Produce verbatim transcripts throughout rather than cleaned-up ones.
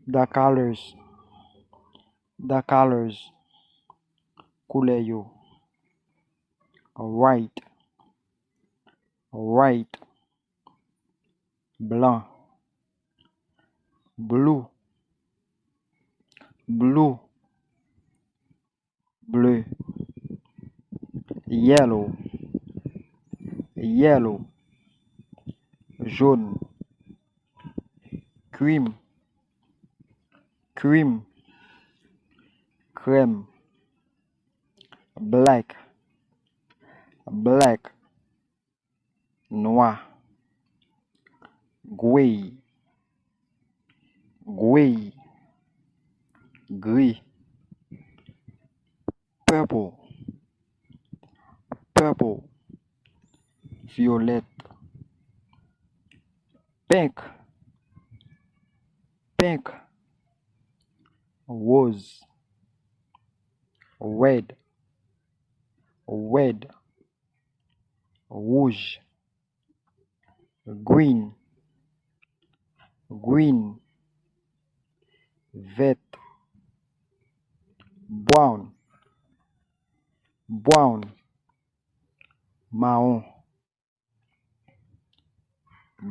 The colors. The colors. Koulè yo. White. White. Blan. Blue. Blue. Bleu. Yellow. Yellow. Jaune. Cream. Cream. Crème. Black. Black. Nwa. Gwey. Gwey. Gri. Purple. Purple. Viyolèt. Pink. Pink. Woz. Red. Red. Wouj. Green. Green. Vèt. Brown. Brown. Mawon.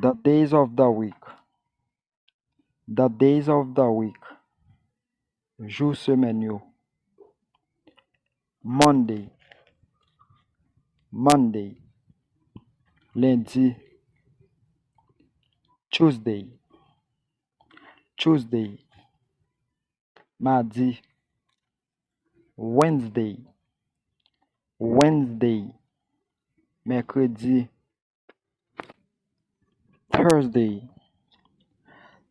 The days of the week. The days of the week. Jou semèn yo. Monday. Monday. Lendi. Tuesday. Tuesday. Madi. Wednesday. Wednesday. Mèkredi. Thursday.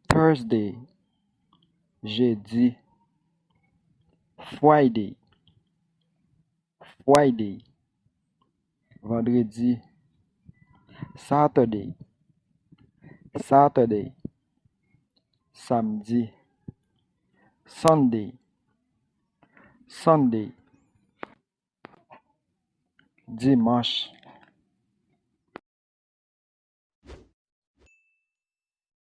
Thursday. Jedi. Friday. Friday. Vandredi. Saturday. Saturday. Samdi. Sunday. Sunday. Dimanch.